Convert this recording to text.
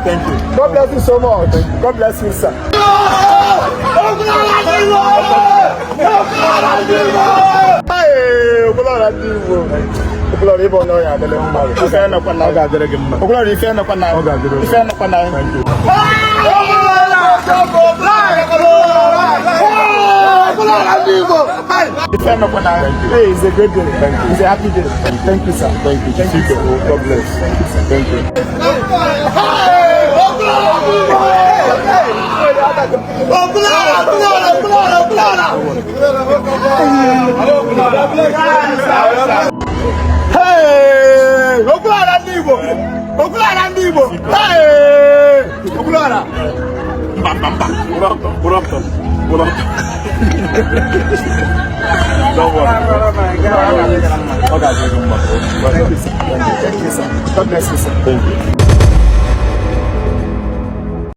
Thank you. God bless you so much. God bless you, sir. Hey, Okwuluọra ndị Igbo. Okwuluọra ịbụ onye ọ ya-adịrị mma. Ife emekwa na Ọ ga-adịrị gị mma. Okwuluọra ife emekwa na Ọ ga-adịrị gị. Ife emekwa na Thank you. Ife emekwa na Hey, it's a great day. Thank you. It's a happy day. Thank you, sir. Thank you. Thank you, sir. God bless. Thank you. Hey! Okwuluọra ndị Igbo! Okwuluọra ndị Igbo! Hey! Okwuluọra! Mba, mba, mba. Kwụrụ ọtọ, kwụrụ ọtọ, kwụrụ ọtọ. Don't worry. Ọ ga-adịrị gị mma. Thank you, sir. Thank you, sir. God bless you, sir. Thank you.